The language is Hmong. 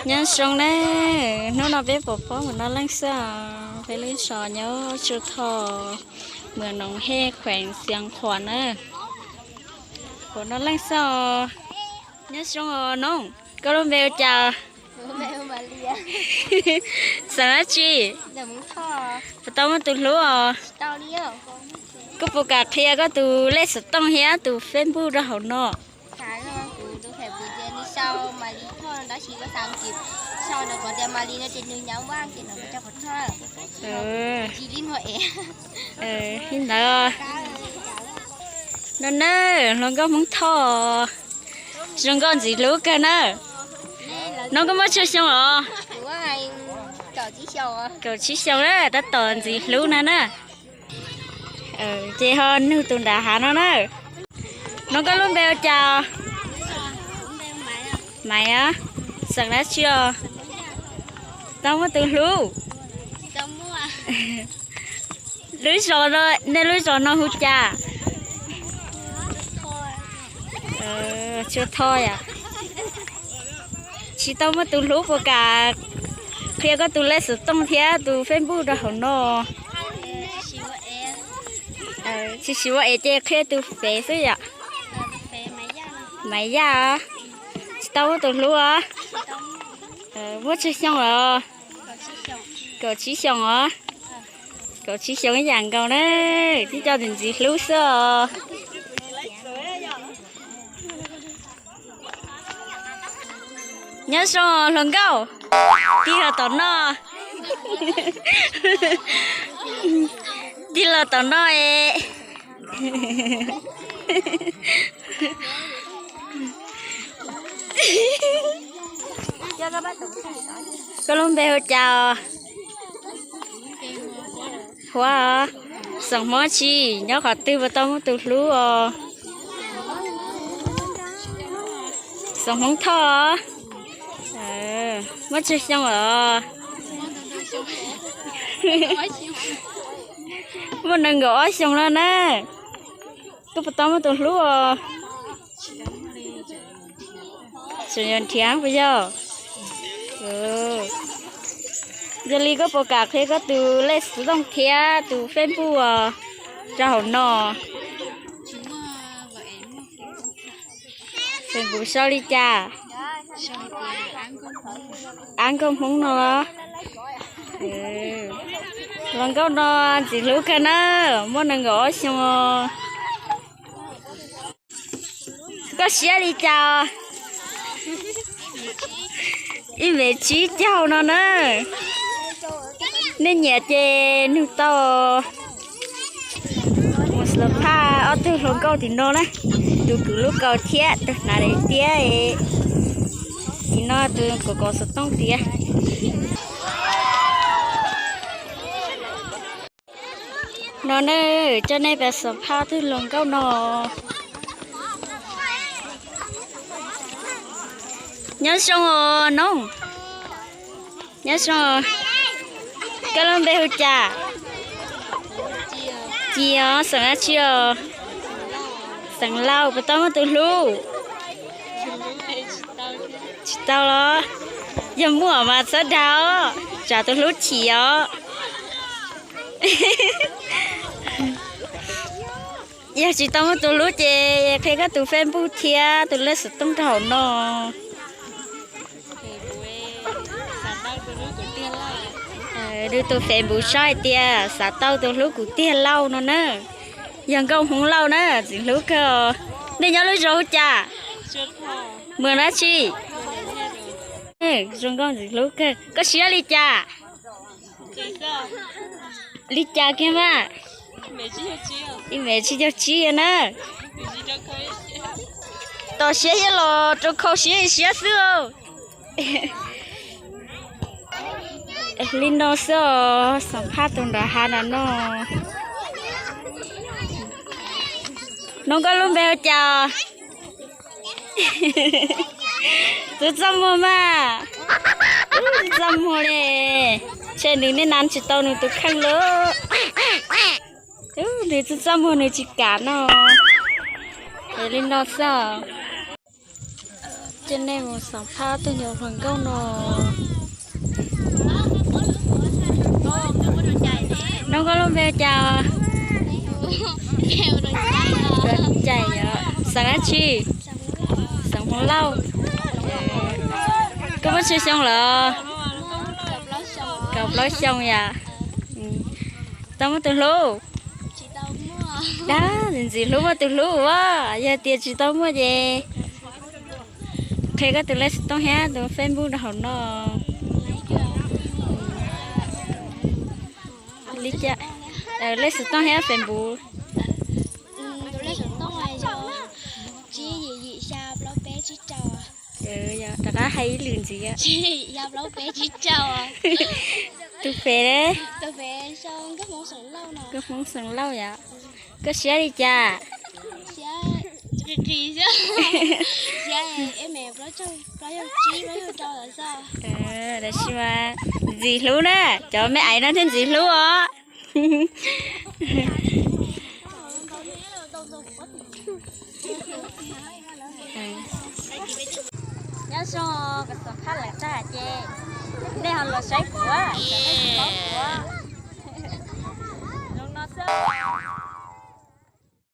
Nyob zoo na, hnub no peb pom pob mus noj leej xwb os. Peb lub zos nyob Tsua Thoj, mwm Noov Hej, khueem Xiav Khuam na. Pom noj leej xwb os. Nyob zoo os Noov, koj lub npe ua cas? Xeem dab tsi? Puas tau muaj tus hlub os? Koj puas kam qhia koj tus lej xov tooj thiab tus Facebook rau hauv no? Li ntawd. No na, hluas nkauj Hmoob Thoj, zoo nkauj ntxim hlub kawg na. No koj muaj tsawg xyoo os? Kaum tsib xyoo na, tab tom ntxim hlub na na. Ces ho nug tus nram hav no na. No koj lub npe ua cas? Maiv os. Xeem dab tsi os? Tau muaj tus hlub? Lub zos no, nej lub zos no hu cas? Tsua Thoj yom. Tsis tau muaj tus hlub puas kam qhia koj tus lej xov tooj thiab tus Facebook rau hauv no? Tsis siv ua es ces qhia tus fev xwb yom. Maiv Yaj. Tsis tau muaj tus hlub os. Muaj tsawg xyoo os? Kaum tsib xyoos os. Kaum tsib xyoos ib yam nkaus na, tib co ntxim ntxim hlub xwb os. Nyob zoo hluas nkauj, tig los tom no, tig los tom no es. Koj lub npe hu cas? Huab. Xeem Hmoob tsi, nyob qhov twg puas tau muaj tus hlub os? Xeem Hmoob Thoj. Muaj tsawg xyoo os? Muaj nees nkaum ob xyoos no na. Koj puas tau muaj tus hlub os? Tseem yuav nrhiav puas yog? Yog li koj puas kam qhia koj tus lej xov tooj thiab tus Facebook rau hauv no? Facebook sau li cas? Av Nkauj Hmoob no los? Hluas nkauj no ntxim hlub kawg na, muaj nees nkaum ob xyoo os. Koj siab li cas? Ib mev tsib caug no na. Nej nyiam ces nug tau. Mus xav phaj ob tug hluas nkauj tim no na, tus kwv lub kaus thiab tus hnav daim tiab, tim no tus kov kov xov tooj tiav. No na, coj nej pais xav phaj ob tug hluas nkauj no. Nyob zoo os Noov. Nyob zoo. Koj lub npe hu cas? Ci os, xeem dab tsi os? Xeem Lauj, puas tau muaj tus hlub? Tsis tau los? Yog muaj mas txhob dag os, tsam tus hlub chim os. Yog tsis tau muaj tus hlub ces qhia koj tus Facebook thiab tus lej xov tooj rau hauv no. Nug tus Facebook saib hais tias xav tau tus hlub kuv tiag lauj no na. Yog nkauj Hmoob Lauj na, ntxim hlub kawg os. Nej nyob lub zos hu cas? Mus dab tsi? Zoo nkauj ntxim hlub kawg. Koj siab li cas? Li cas kiag mas? Ib mev tsib caug tsib na. Tos siab thiab los rau khau siab siab xwb. Li no xwb os, xam phaj tus nram hav nram no. Noov, koj lub npe hu cas? Tus txaj muag mas. Tus txaj muag li. Ntshe nws niaj hnav tsis tau nws tus kheej lawm. Nws tus txaj muag nws tsis kam no. Li no xwb os. Ces nej mus xam phaj tej nyuag hluas nkauj no. Nub, koj lub npe cas? Cais yom. Xeem dab tsi? Xeem Hmoob Lauj. Koj muaj tsawg xyoo lawm? Kaum plaub xyoo yom. Tau muaj tus hlub? Dab, ntxim hlub muaj tus hlub as. Yog tias tsis tau muaj ces qhia koj tus lej xov tooj thiab tus Facebook rau hauv no. Li cas? Lej xov tooj thiab Facebook. Rov qab hais ib lwm ntxiv. Tus fev ne? Nkauj Hmoob Xeem Lauj yom. Koj siab li cas? Tab sis mas ntxim hlub na, cov me aiv no thiaj ntxim hlub os. Nyob zoo, kuv xam phaj lawm tag ces nej ho los saib kuv, nej tsis paub kuv. Zoo no xwb.